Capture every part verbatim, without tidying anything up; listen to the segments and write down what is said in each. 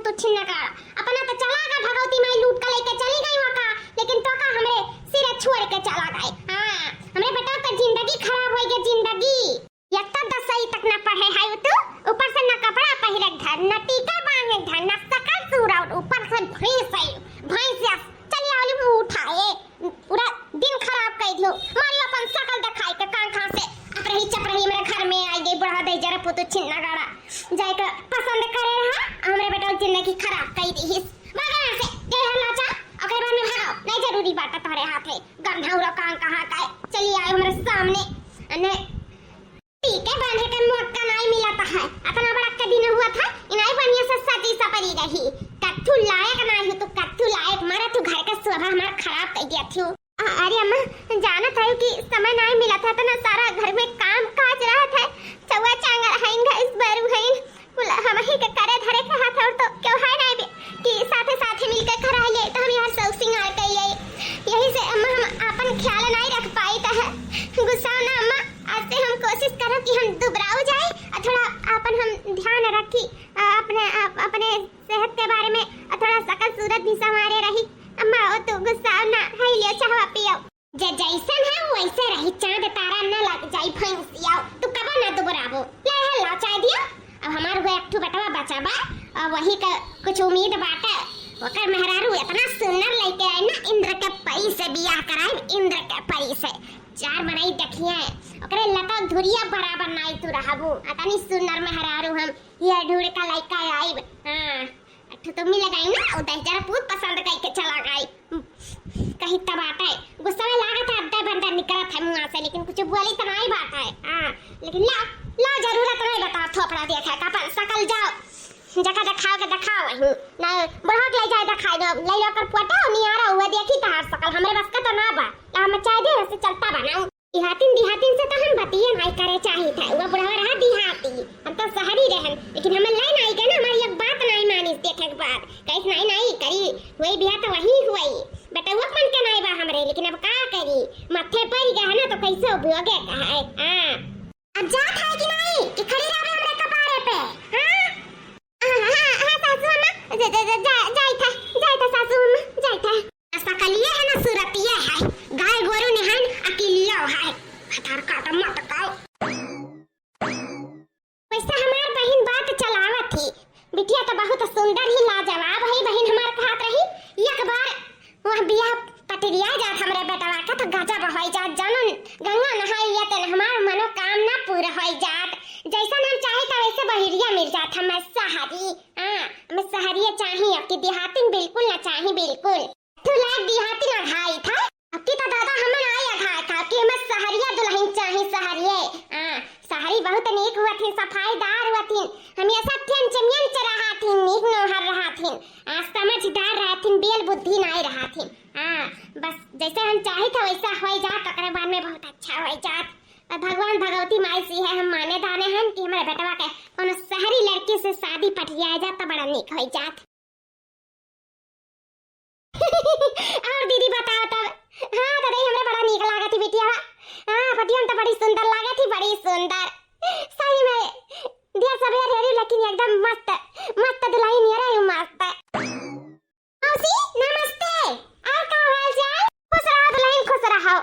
तू छिन्नकाड़ा, अपना तो चला गए भगवती माई लूट के लेके चली गई वहाँ का, लेकिन तो का हमरे सिरे छोड़ के चला गए। हाँ, हमरे बेटा का जिंदगी खराब होइ गई, जिंदगी। एक तो दसवीं तक ना पढ़े है तू, ऊपर से ना कपड़ा पहिरे के धर, ना टीका बांधे के धर, ना सकल सूरत, ऊपर से भैंस है, भैंस या चली आवली मुंह उठाए, पूरा दिन खराब कर दियो। मारी अपन सकल दिखाई के कान खां से अपरही चपरही मेरे घर में आई गई, बुढ़ा दे जरा पुतु छिन्नकाड़ा। जाए के पसंद करे रहा, हमरे बेटा की जिंदगी खराब कर दी हिस। भागा यहाँ से, गए हल्ला चा, ओकरे बाद में भागो, नहीं जरूरी बात तोहरे हाथ है। गंधा उरा कान कहाँ का है, चली आए हमरे सामने। अने पी के बांधे के मौका नाई मिलत है। अतना बड़ा के दिन हुआ था, इनाई बढ़िया से सजी सपरी रही। कत्थू लायक नाई हो तू, कत्थू लायक। मारा तू घर के शोभा हमार खराब कर दिया थू। अ-, अरे अम्मा, जानत है कि समय नाई मिलत है, इतना सारा घर में काम काज रहत है। चौवा चांगर हईन, गैस बरू हईन, कुल हमही के करे धरे के हाथ और तो क्यों है नाई बे, कि साथे साथे मिलके करा ले, तो हम यहाँ सब सिंगार कर ले। यही से अम्मा हम अपन ख्याल नाई रख पाई त है। गुस्सा ना अम्मा, आज से हम कोशिश करब कि हम दुबराऊ जाए और थोड़ा अपन हम ध्यान रखी, अ, अपने, अप-, अपने सेहत के बारे में, और थोड़ा सकल सूरत भी संवारे रही। अम्मा, ओ तू गुस्सा ना, है लियो चाहवा पियो। जे जैसन है वैसे रही, चांद तारा न लग जाई भैंसिया। तू कबो ना दुबराबो। ले है ला चाय दियो। अब हमार हुआ एक ठो बेटवा बचा बा, और वही का कुछ उम्मीद बाटे। ओकर मेहरारू इतना सुंदर लेके आए ना, इंद्र के परी से बियाह कराए, इंद्र के परी से। चार मनई देखिए, ओकरे लटक धुरिया बराबर नाई तू रहबू। अतनी सुंदर मेहरारू हम ये ढूंढ का लइका आइब। हाँ, अठो तो मिल गई ना, उ दस हजार पूत पसंद करके चला गई। कहीं तबाटे, गुस्सा में लागत है, अड्डे बंदर निकलत है मुंह से, लेकिन कुछ बोली तो नहीं बात है। हाँ, लेकिन ला, ला जरूरत नहीं बता, थोपड़ा देखा का अपन सकल जाओ। जका देखाओ के देखाओ वहीं। ना बढ़ा के ले जाए देखाए दो, ले जाकर पोटा नियारा हुआ देखी तहार सकल, हमरे बस का तो ना बा। ला हम चाय दे, ऐसे चलता बनाऊं। देहातिन, देहातिन से तो हम बतिये नाई करे चाहित है। वो बुढ़वा रहा देहाती, हम तो शहरी रहन, लेकिन हमर लाई नाई के ना, हमारी एक बात नाई मानिस देखे के बाद। कहिस नाई, नाई करी, हुई बिया तो वही हुई। बेटवा मन के नाई बा हमरे, लेकिन अब का करी, माथे पड़ गया है ना, तो कैसे भोगे का है। हाँ। अब जात है कि नाई, कि खड़ी रहबे हमरे कपारे पे? हाँ? हाँ, हाँ, हाँ, सासू अम्मा, जा, जा, जा, जा, जाइत है, जाइत है सासू अम्मा, जाइत है। सकलिए है ना, सूरतिए है, गाय गोरू निहान अकिलियो है। भतार काटा मत काओ। वैसे हमार बहिन बात चलावत थी, बिटिया तो बहुत सुंदर ही लाजवाब है, बहिन हमार कहत रही, एक बार वह बियाह पटरिया जात हमरे बेटवा का तो गजब होई जात, जानन गंगा नहाई या तेन हमार मनोकामना पूरा होई जात, जैसन हम चाहे तो वैसे बहिरिया मिल जात, हमें सहरी, हाँ, हमें सहरिया चाहिए, अब की देहातिन बिल्कुल ना चाहिए, बिल्कुल। तू लायक देहाती ना भाई था। अबकी तो दादा हमें ना आया था, था कि हमें सहरिया दुल्हन चाही, सहरिये। हाँ, सहरी बहुत नीक हुआ थी, सफाईदार हुआ थी। हम ये सब थेन चमियन च रहा थी, नीक नौहर रहा थी। आ, समझदार रहा थी, बेल बुद्धि नाई रहा थी। हाँ, बस जैसे हम चाही था वैसा होई जात, ओकरे बाद में बहुत अच्छा होई जात। और भगवान भगवती माई से है हम माने दाने हन कि हमारे बेटवा के कोनो सहरी लड़की से शादी पटिया जात तो बड़ा नीक होई जात। और दीदी बताओ तब। हाँ दादा, हमरा बड़ा नीक लागत ही बिटिया। हाँ, पटिया में तो बड़ी सुंदर लागत ही, बड़ी सुंदर। सही में, दिया सब यार हेरी, लेकिन एकदम मस्त, मस्त दुल्हन यार है, मस्त। मौसी, नमस्ते। और का हाल चाल? खुश रहो दुल्हन, खुश रहो।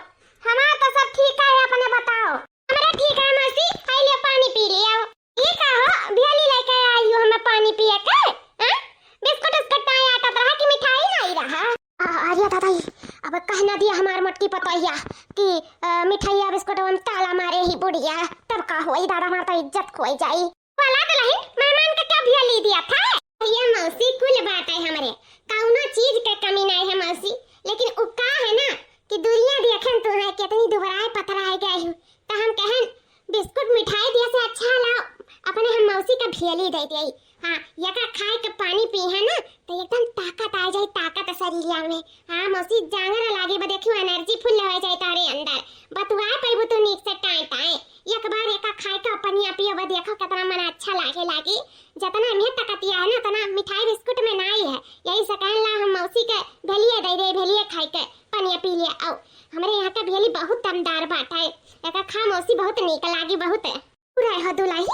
हमार तो सब ठीक है, अपने बताओ। हमरे ठीक है मौसी, आई ले पानी पी लियो। ई का हो, भेली लेके आई हो हमें पानी पिए के? हैं? बिस्कुट उस्कुट नाई आटत रहा कि मिठाई नाई रहा? आ, अरे दादा, ई अब कहना दिया हमार मोटकी पतोहिया कि, अ, मिठाइया बिस्कुट में ताला मारे ही बुढ़िया, तब का होई दादा, हमार तो इज्जत खोई जाई। वाला दुल्हन, मेहमान के का भेली दिया था? ये मौसी कुल बात है हमरे, कौनो चीज के कमी नाई है मौसी, लेकिन उ का है ना कि दुनिया देखन तू है कितनी दुबराए पतराए गए हो, तो हम कहन बिस्कुट मिठाई दिया से अच्छा लाओ, अपने हम मौसी का भेली दे दे। हाँ, यका खाए के पानी पी है ना, तो एकदम ताकत आ जाए, ताकत शरीरिया में। हाँ मौसी, जांगर लागे बा, देखियो energy full हो जाए तारे अंदर, बतुआए पैबू तू नीक से टाए टाए। एक बार एका खाए के पनिया पियो बा, देखो कितना मन अच्छा लागे लागी। जितना में ताकतिया है ना, उतना मिठाई बिस्कुट में नाई है। यही से कहन ला हम मौसी के भेलिए दे दे, भेलिए खाए के पनिया पी लिए आओ। हमरे यहाँ के भेली बहुत दमदार बात है, एका खा मौसी, बहुत नीक लागी, बहुत। पूरा हो दुल्हन,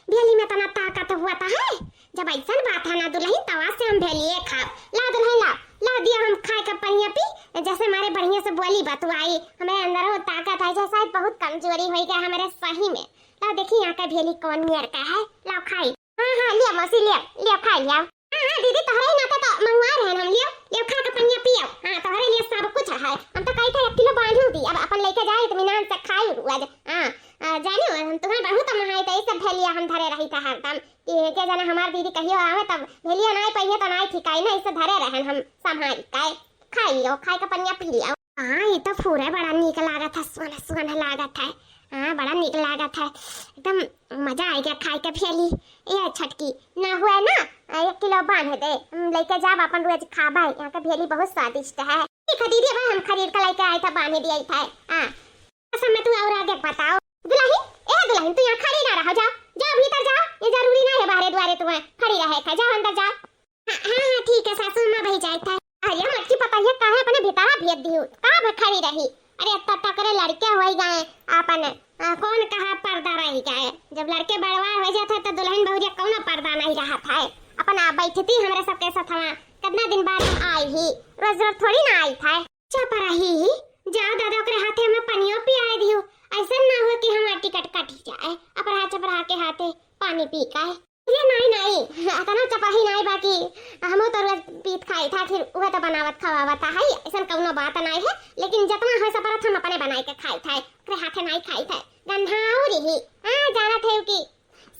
भेली में तना ताकत हुआ था है। जब ऐसन बात था ना दुलहिन, तवा से हम भेलिए खाब। ला दुलहिन, ला, ला दिया हम खाए का पनिया पी, जैसे हमारे बढ़िया से बोली बतुआई, हमारे अंदर हो ताकत है, जैसे आज बहुत कमजोरी होई गए हमारे सही में। ला देखी यहाँ का भेली कौन नियर का है, ला खाई। हाँ, हाँ, लिया मौसी, लिया, लिया, खाई लिया। हाँ, हाँ, दीदी, तोहरे ही नाते तो मंगवा रहे हम, लियो, लियो, खा के पनिया पियो। हाँ, तोहरे लिए सब कुछ है। हम तो कही थे एक किलो बांधू दी, अब अपन लेके जाए इत्मीनान से खाई आज। हाँ, आ, जानियो, हम तुम्हें बहुत महाई तो ये सब भेलिया हम धरे रही था हरदम। कि के जाने हमार दीदी कहियो आवे तब भेलिया नाई पइहे तो नाई ठिकाई ना, इसे धरे रहन हम संभाल के। खाई लियो, खाई के पनिया पी लियो। हाँ, ये तो पूरा बड़ा नीक लागत है, सोना सोना लागत है। हाँ, बड़ा नीक लागत है, एकदम मजा आ गया खाई के भेली। ये छटकी ना हुआ ना, एक किलो बांध दे, हम लेके जाब अपन रोज खाबे। यहाँ के भेली बहुत स्वादिष्ट है। ठीक है दीदी, अब हम खरीद के लेके आए था, बांध दिया था। हाँ, सब में तू और आगे बताओ। दुलहिन, ए दुलहिन, तू यहाँ खड़ी ना रहो, जाओ, जाओ भीतर जाओ, ये जरूरी ना है बाहरे दुआरे तुम्हें खड़ी रहे का, जाओ अंदर जाओ। हाँ, हाँ, हाँ, ठीक है सासू माँ, भाई जाए था। अरे मोटकी पतोहिया काहे अपने भीतरा भेज दिहू, का बे खड़ी रही? अरे अत्ता तकरे लड़के होई गए आपन, आ, कौन कहा पर्दा रह गए? जब लड़के बड़वा हो जाते तो दुलहिन बहुरिया कौनो पर्दा नहीं रहत है। अपन आप बैठती हमरे सबके साथ वहाँ, कितना दिन बाद हम आई ही, रोज रोज थोड़ी ना आई था। चुप रही ही, जा दादा ओकरे हाथे हमें पनियो पियाए दियो। ऐसा ना हो कि हमार टिकट कट जाए, अपरहा चपरहा के हाथे पानी पी का। ये नहीं, नहीं, इतना चपही नहीं बाकी हमहू तो रोज पीत खाई था, फिर उहे तो बनावत खवावत है, ऐसा कौनो बात नहीं है। लेकिन जितना हो सपरत हम अपने बनाई के खाई था, ओकरे हाथे नहीं खाई था। गंधाउरी ही, हाँ, जानत है कि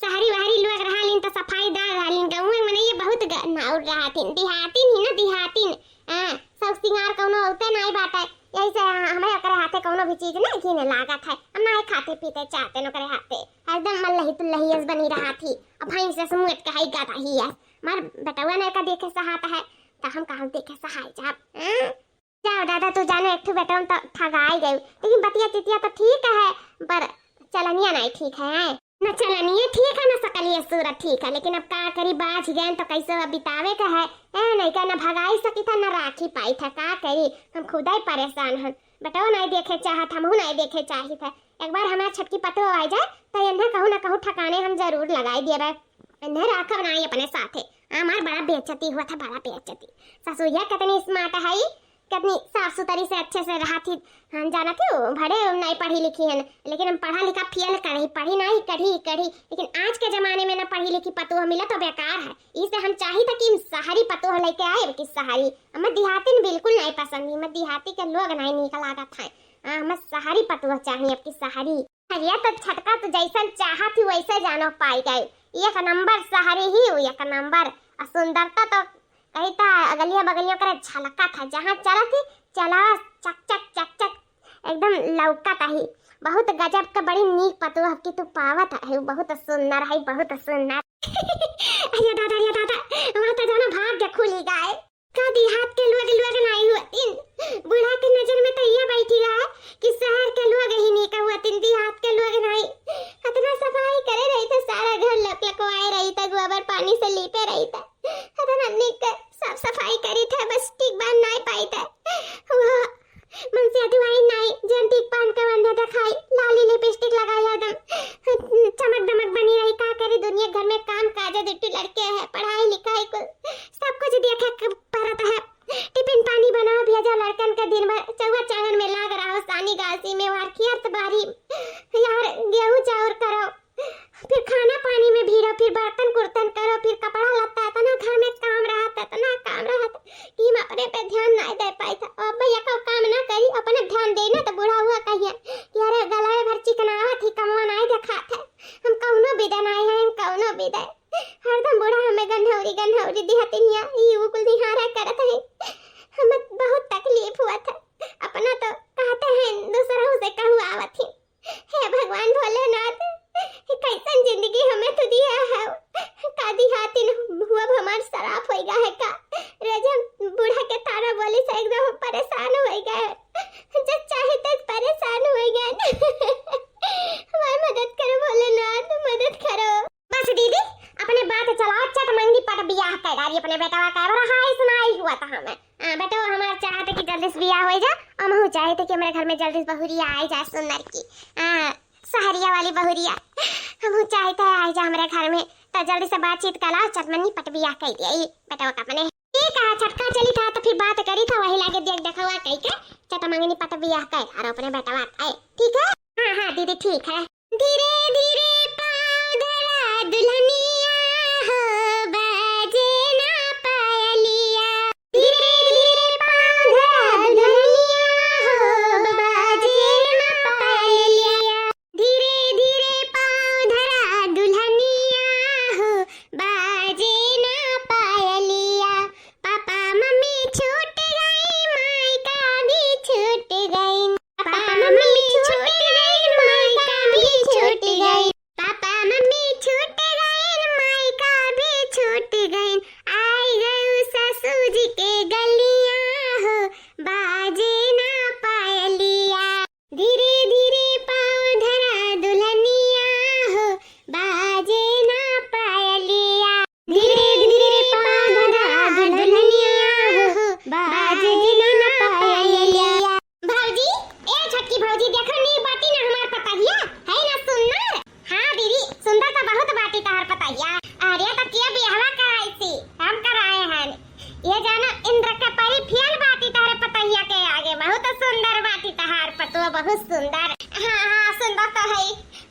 शहरी वहरी लोग रहलिन त सफाईदार रहलिन, गाँव में मनई बहुत ग-, नाउर रहतिन, देहातिन ही ना, देहातिन। हाँ, सब सिंगार कौनो होते नाई बाटे, यही से हमें ओकरे हाथे कौनो भी चीज ना घिने लागत है। हम नाई खाते पीते चाहते न ओकरे हाथे, हरदम मल्लही तुल्लही यस बनी रहत ही। अब भाई से मुएट के हई गाता ही यस, मार बेटवा ने का देखे सहात है, त हम कहाँ देखे सहाय जाब? हाँ? जाओ दादा, तू जानो एक ठो बेटवा में तो ठगाई गई, लेकिन बतिया चितिया तो ठीक है, पर चलनिया नहीं ठीक है। न चलनिया ठीक है, न सकलिया सूरत ठीक है, लेकिन अब का करी, बाझ गए तो कैसे अब बितावे का है। ए, नहीं का न भगाई सकी था, न राखी पाई था, का करी, हम खुदा ही परेशान हन। बेटवा नहीं देखे चाहत, हमहू नहीं देखे चाहित है। एक बार हमार छटकी पतोह आ जाए, तो इन्हें कहूँ न कहूँ ठिकाने हम जरूर लगाई देबे। इन्हें राखब नहीं अपने साथे। हमार बड़ा बेइज्जती हुआ था, बड़ा बेइज्जती। ससुरिया कितनी स्मार्ट है, कितनी साफ सुथरी से अच्छे से रहा थी। हम जानत ही, भले नहीं पढ़ी लिखी हन, लेकिन हम पढ़ा लिखा फेल कर रही, पढ़ी नहीं, कढ़ी, कढ़ी। लेकिन आज के जमाने में ना पढ़ी लिखी पतोह मिला तो बेकार है। इसे हम चाही था कि हम शहरी पतोह लेके आए, कि शहरी। हमें देहातिन बिल्कुल नहीं पसंद, हमें देहाती के लोग नहीं नीक लागत है। हाँ, हमें शहरी पतोह चाहिए, अब की शहरी। अरे तो छटका तो जैसन चाहत ही वैसे जानो पाई गए, एक नंबर शहरी ही, एक नंबर। और सुंदरता तो कही था अगलिया बगलियों करे झलका था, जहाँ चलत ही चला चक चक चक चक एकदम लौकत ही। बहुत गजब के बड़ी नीक पतोह की तू पावत है, बहुत सुंदर है, बहुत सुंदर। अरे दादा, अरे दादा, वहाँ तो जाना भाग्य खुली गए। का देहात के लोग, लोग नाई हुआ तीन बूढ़ा के नजर में तो ये बैठी रहा कि शहर के लोग ही नीक हुआ तीन, देहात के लोग नाई। इतना सफाई करे रही था, सारा घर लकलकवाए रही था, गोबर पानी से लीपे रही था, इतना नीक साफ सफाई करी था, बस टिक बांध नाई पाई था। वो मन से अटुआई नाई, जन टिक बांध के बंधे था खाई, लाली लिपस्टिक लगाई एकदम चमक दमक बनी रही। का करी, दुनिया घर में काम काज, दुट्टी लड़के है, पढ़ाई लिखाई कुल सब कुछ देखे के परत है। टिफिन पानी बनाओ, भेजा लड़कन के, दिन भर चौवा चांगन में लाग रहो, सानी गासी में वार खियात बारी यार, गेहूं चाउर करो, फिर खाना पानी में भिड़ो, फिर बर्तन कुर्तन करो, फिर कपड़ा लत्ता, इतना घर में काम रहत, इतना काम रहत कि हम अपने पे ध्यान नहीं दे पाई था। और अब भैया का काम ना करी, अपने ध्यान देना तो बूढ़ा हुआ कहिए कि अरे गलाए भर चिकनावत ही, कमवा नहीं देखात है। हम कौनो बिदा नहीं है, हम कौनो बिदा। हरदम बूढ़ा हमें गन्हौरी गन्हौरी दिहतिनिया, ई उ कुल निहारा करत है। हमें बहुत तकलीफ हुआ था। अपना तो कहते हैं, दूसरों से कहू आवत ही। हे भगवान भोलेनाथ, ये कैसन जिंदगी हमें तू दिया है? का देहातिन हुआ हमार शराब होई गा है का? रोज हम बूढ़ा के ताना बोली से एकदम परेशान होई गए। जब चाहे तब परेशान होई गए। हमार मदद करो भोलेनाथ, मदद करो। बस दीदी, अपने बात चलाओ, चट मंगी पट बियाह कर डाली अपने बेटवा का। बड़ा हाय सुनाई हुआ था हमें। हाँ, बेटवा हमार चाहत है कि जल्दी से बियाह हो जा, और हमहू चाहत है कि हमारे घर में जल्दी से बहुरिया आई जाए सुंदर की। हाँ, सहरिया वाली बहुरिया। हमहू चाहत है आई जा हमारे घर में, तो जल्दी से बातचीत करा, चटमंगनी पट बियाह कइ दिया ई बेटवा का अपने। ठीक है, छोटका चली था तो फिर बात करी था, वही लागे देख देखवा कइ के चटमंगनी पट बियाह कइ और अपने बेटवा का, ठीक है? हाँ, हाँ दीदी, ठीक है। धीरे धीरे पाँव धरा दुल्हनिया हो, बाजे ना पायलिया। धीरे धीरे पाँव धरा दुल्हनिया हो, बाजे ना पायलिया। धीरे धीरे पाँव धरा दुल्हनिया हो, बाजे ना पायलिया। पापा मम्मी छूट गई, माई का भी छूट गई। पापा मम्मी छूट गई, माई का भी छूट गई। पापा मम्मी छूट गई, माई का भी छूट गई। आई गई ससुर जी के गलिया हो, बाजे ना पायलिया। धीरे धीरे पाँव धरा दुल्हनिया हो, बाजे ना पायलिया। धीरे धीरे पाँव धरा दुल्हनिया हो, बाजे ना पायलिया। भौजी, ए छोटकी भौजी, देखो नी बाटी ना हमार पतहिया, है ना सुंदर? हाँ दीदी, सुंदर तो बहुत बाटी तहार पतहिया। अरे तो के बियाहवा कराई थी? हम कराए हैं। ये जानो इंद्र के परी फेल बाटी तहार पतहिया के आगे, बहुत सुंदर बाटी तहार पतुआ, बहुत सुंदर। हाँ, हाँ, सुंदर तो है।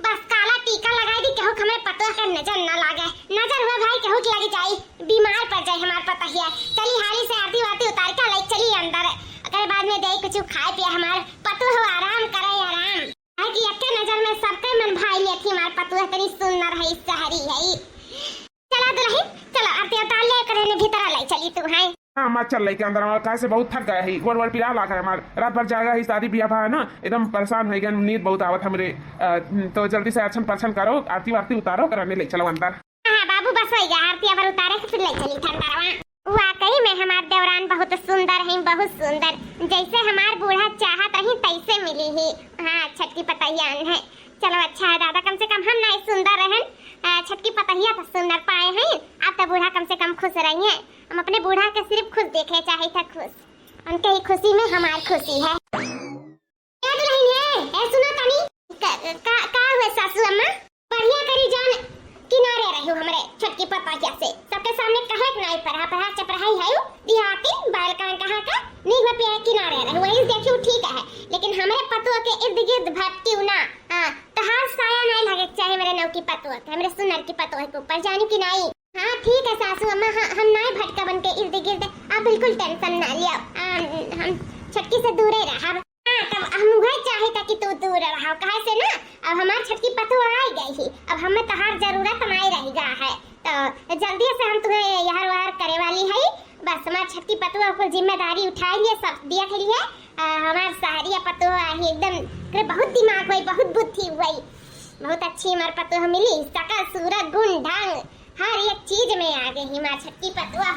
बस काला टीका लगाई दी, केहू के हमरे पतुआ के नजर ना लागे। नजर हुए भाई केहू के लग जाई, बीमार पड़ जाई हमार पतहिया। चली हाली से आरती वारती उतार के लई चली अंदर। ओकरे बाद में देई कुछ खाए पिए, हमार पतुआ हो आराम करे, आराम। काहे कि एक्के नजर में सबके मन भाई लेथी, हमार पतुआ तनी सुंदर है, सहरी है। चला दुल्हन, चला आरती उतार ले, ओकरे ने भीतर लई चली तू, हैं? हाँ, अम्मा, चल लइके अंदर आवा, काहे से बहुत थक गया है, गोड़ वोड़ पिराए लाग है हमार। रात भर जागा है, शादी बियाह भा है ना, एकदम परेशान होइ गए, नींद बहुत आवत हमरे। अ, तो जल्दी से अर्छन पर्छन करो, आरती वारती उतारो, करने ले चलो अंदर। हाँ, हाँ, बाबू, बस होइ गया, आरती अबर उतारे के फिर ले चली ठंडा रवा। वाकई में हमार देवरान बहुत सुंदर है, बहुत सुंदर, जैसे हमार बूढ़ा चाहत रही तैसे मिली ही। हाँ, छोटकी पतहिया है। चलो अच्छा है दादा, कम से कम हम ना सुंदर रहन, अ, छोटकी पतहिया तो सुंदर पाए हैं। अब तो बूढ़ा कम से कम खुश रही है। हम अपने बूढ़ा के सिर्फ खुश देखे चाहे था, खुश। उनके ही खुशी में हमार खुशी है। ए दुल्हन, ए, ए, सुनो तनी। का, का, का हुए सासू अम्मा? बढ़िया करी जान किनारे रहो हमरे छोटकी पतोहिया से। सबके सामने कहे के नाई परा, परा चपराही है उ, देहाती, बैल कान कहाँ का, नीक में पिया किनारे रहो, वही देखियो ठीक है। लेकिन हमरे पतोह के इर्द गिर्द भटकियो ना। हाँ, तहार साया नाई लगे के चाहे मेरे नौकी पतोह के, हमरे सुनर की पतोह के ऊपर, जानी कि नाई? हाँ, ठीक है सासू अम्मा, हाँ, हम नाई भटकबन के इर्द गिर्द, आप बिल्कुल tension ना लियो। आ, हम छोटकी से दूरे रहब। हाँ, तब हम उहे चाहे था कि तू दूर रहो, काहे से ना, अब हमार छोटकी पतोह आई गई ही, अब हमें तहार जरूरत नाई रह गया है, तो जल्दी से हम तुम्हें यहर वहर करे वाली है। बस हमार छोटकी पतोह कुल जिम्मेदारी उठाई लिए, सब दिया के लिए। आ, हमार सहरिया पतोह आई एकदम, करे बहुत दिमाग हुई, बहुत बुद्धि हुई, बहुत अच्छी हमार पतोह मिली, सकल सूरत गुण ढंग हर एक चीज में आगे ही हमार छोटकी पतोह।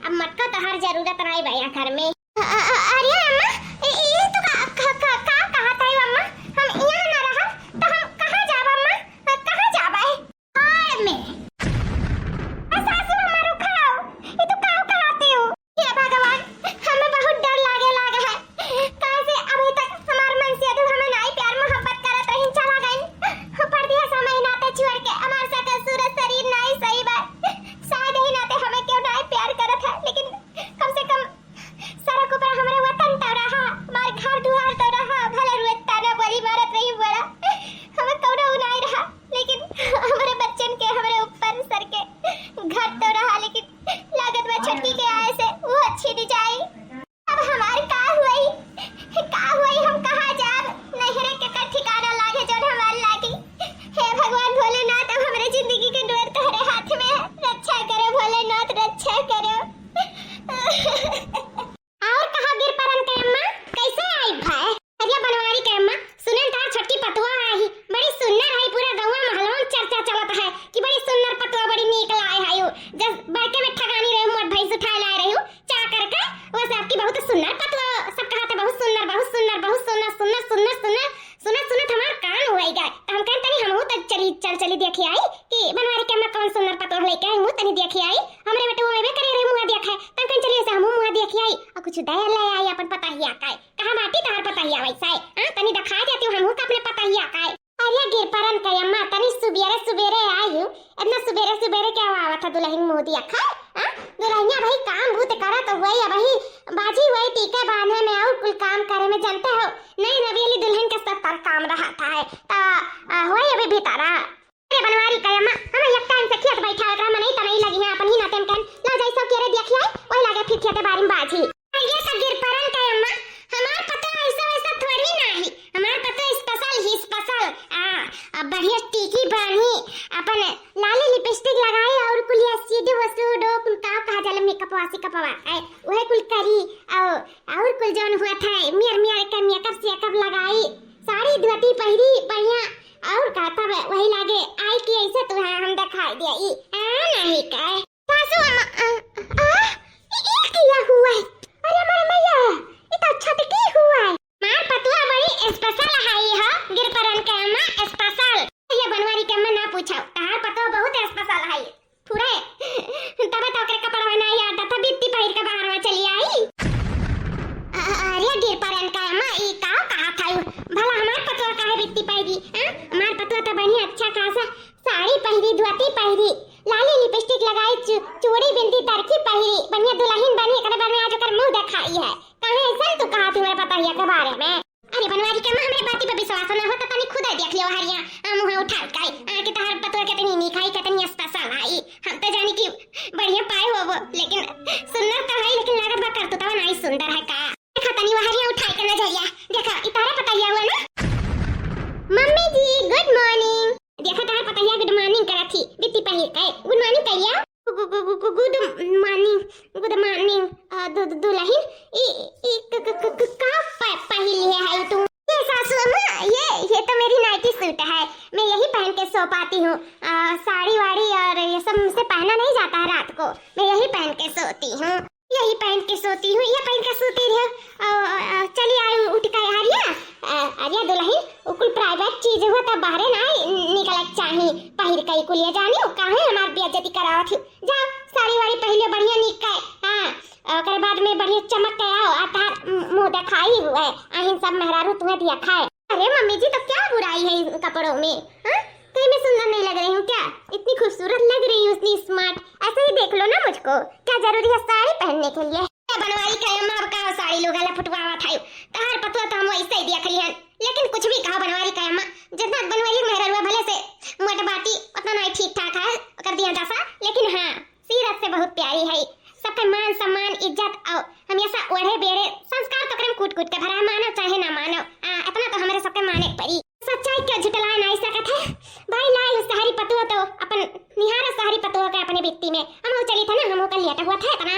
अब मटका तहार जरूरत नाई बा यहाँ घर में। अ-, अ-, अ-, अरे अम्मा, ए, ए, तू का, का, का, का कहत है अम्मा? हम यहाँ ना रहब, तो हम कहाँ जाब अम्मा? अ, कहाँ जाब है? घर में। अ, सासू हमार रुखाओ, ये तू का कहते हो? हे भगवान, हमें बहुत डर लागे लागा है। काहे से अभी तक हमार मन से अदू हमें नाई प्यार मोहब्बत करत रही, चला गई। परदेस हमें नाते छोड़ के, हमार सकल सूरत शरीर नाई सही बा। शायद ही नाते हमें क्यों नाई प्यार करत है, लेकिन कम से कम सड़क ऊपर हमरे वतन तो रहा, हमार घर दुआर तो रहा, भले रोज ताना बोली मारत रही बड़ा, हमें कौनो उ नाई रहा, लेकिन हमरे बच्चन के हमरे ऊपर सर के घर तो रहा, लेकिन लागत बा छोटकी के आए से वो अच्छी नहीं जाई। अब हमार का हुई, का हुई, हम कहाँ जाब, नैहरे के कर ठिकाना लागे जौन हमार लागी। हे भगवान भोलेनाथ, अब हमरे जिंदगी के डोर तोहरे हाथ में है, रक्षा करो भोलेनाथ, रक्षा करो। और कहा गिरपरन के अम्मा, कैसे आई भाई? अरे बनवारी के अम्मा, सुनेन तार छोटकी पतोह आई, बड़ी सुन्नर है, पूरा गौवा महलवा में चर्चा चलत है कि बड़ी सुन्नर पतोह, बड़ी नीक लाए है। जब बड़के में ठगानी रहे, मोट भैंस उठाए लाए रही, चाकर के, वैसे आपकी बहुत सुन्नर पतोह, सब कहा था बहुत सुन्नर, बहुत सुन्नर, बहुत सुन्नर, सुन्नर, सुन्नर, सुन्नर। सुनत सुनत हमार कान हुआई गए, तो हम कहन तनी हमहू तक चली, चल चली देखे आई कि बनवारी के अम्मा कौन सुंदर पतोह लेके आई, हमहू तनी देखे आई। हमरे बेटवा में करे रहे मुँह देखे, तब कहन चलिए से हमहू मुँह देखे आई और कुछ दया ले आई अपन पतहिया का। कहाँ बाटी तहार पतहिया वैसा है? हाँ, तनी दिखा देती हूँ हमहू का अपने पतहिया का। अरे गिरपरन के अम्मा, तनी सुबेरे सुबेरे आई हूँ, इतना सुबेरे सुबेरे के देखा, हाँ? दुल्हनिया भाई काम भूत करत हुए, अबही बाजी हुए टीके बांधे में और कुल काम करे में, जानते हो, नई नवेली दुल्हन के सत्तर काम रहत है। त, आ, हुए अभी भीतरा। अरे बनवारी का अम्मा, हम एक टाइम से खेत बैठा एकरा मनई तनई लगी हैं, अपन ही नाते में कहन, ला जाई सब केरे देखिया, वही लागे फिर खेते बारी में बाजी। ये सब गिरपरन का अम्मा, हमार पता ऐसा वैसा थोड़ी ना है, हमार पता special ही special। आ, अब बढ़िया टीकी बांधी, अपन लाली लिपस्टिक लगाई और कुलिया सीधे वसू डो कुल का कहा जाला मेकअप वासी कपवा है, वह कुल करी और, और कुल जौन हुआ था मियर मियर के मेकअप सेकअप लगाई, साड़ी धोती पहिरी बढ़िया और का तब वही लागे आई कि ऐसे तुहां हम दिखाई दिया ई, आ नहीं का। सासू अम्मा, आ, आ, ई, ई किया हुआ है? अरे हमारे मैया, ई तो अच्छा तो की हुआ है? मार पतुआ बड़ी special है हो, गिरपरन के अम्मा special। ये बनवारी के अम्मा ना पूछो, तार पतुआ बहुत special है। पूरे तबे तो ओकरे कपड़वा ना याद था, बित्ती पहिर के बाहर में चली आई। अ-, अरे गिरपरन के अम्मा, ई का कहा था? भला हमार पतुआ काहे बित्ती पहिरी? हाँ? हमार पतुआ तो बढ़िया अच्छा खासा साड़ी पहिरी, धोती पहिरी, लाली लिपस्टिक लगाई, चू-, चूड़ी बिंदी तरकी पहिरी, बढ़िया दुल्हन बनी, एकरे बाद में आज ओकर मुंह देखाई है। काहे ऐसन तू कहा थी मेरे पतोहिया के बारे में? अरे बनवारी के अम्मा, हमरे बाती पे विश्वास ना हो तो तनी खुदे देख लियो हरिया, आ, मुंह उठा के, आ, कि तहार पतोह कितनी नीक है, कितनी special है। हम तो जानी कि बढ़िया पाए हो वो, लेकिन सुंदर तो है, लेकिन लागत बा करतूतवा नहीं सुंदर है का। देखा तनी वो हरिया उठा के नजरिया, देखा, ई तोहरे पतोहिया हुआ ना? मम्मी जी, good morning। देखा तोहर पतोहिया good morning करत ही, बित्ती पहिर के। Good morning कहिया। गु-, गु-, गु-, गु-, गु-, good morning, good morning। आ, दु-, दु-, दुल्हन, ई, ई क-, क-, क-, क-, का प-, पहिली है, है तू? ये सासू अम्मा, ये, ये तो मेरी नाइटी सूट है, मैं यही पहन के सो पाती हूँ। आ, साड़ी वाड़ी और ये सब मुझसे पहना नहीं जाता है रात को, मैं यही पहन के सोती हूँ। यही पहन के सोती हूँ, ये पहन के सोती रहो। अ, अ, अ, चली आई उठ के हरिया, अ, अरे दुल्हन, उ कुल private चीज हुआ तब बाहरे ना निकले के चाही, पहिर के कुलिया जानी, काहे हमार बेइज्जती करावत ही। जाओ, साड़ी वाड़ी पहले बढ़िया निक के, हाँ, ओकरे बाद में बढ़िया चमक के आओ, आ तार मुंह दिखाई हुए, आहिन सब मेहरारू तुम्हें दिया खाए। अरे मम्मी जी, तो क्या बुराई है इन कपड़ों में? हाँ? कहीं मैं सुंदर नहीं लग रही हूँ क्या? इतनी खूबसूरत लग रही हूँ, इतनी smart। ऐसे ही देख लो ना मुझको। क्या जरूरी है साड़ी पहनने के लिए? ए बनवारी का अम्मा, अब का साड़ी लुगा ला फुटवावा था? तहार पतुआ तो हम वैसे ही देख रही हैं। लेकिन कुछ भी कहा बनवारी का अम्मा, जितना बनवारी मेहररुआ भले से मोट बाटी, उतना नहीं ठीक ठाक है, कर दिया दसा। लेकिन हाँ, सीरत से बहुत प्यारी है। सबके मान सम्मान, इज्जत और हमेशा ओढ़े बेड़े, संस्कार तो ओकरे में कूट कूट के भरा है, मानो चाहे ना मानो। आ, इतना तो हमरे सबके माने के पड़ी। सच्चाई के झुटलाए ना सकत है। भाई लाई हो सहरी पतुआ तो अपन निहारा सहरी पतुआ के अपने बित्ती में। हम चली था ना, हम ओकर लियाटा हुआ था इतना।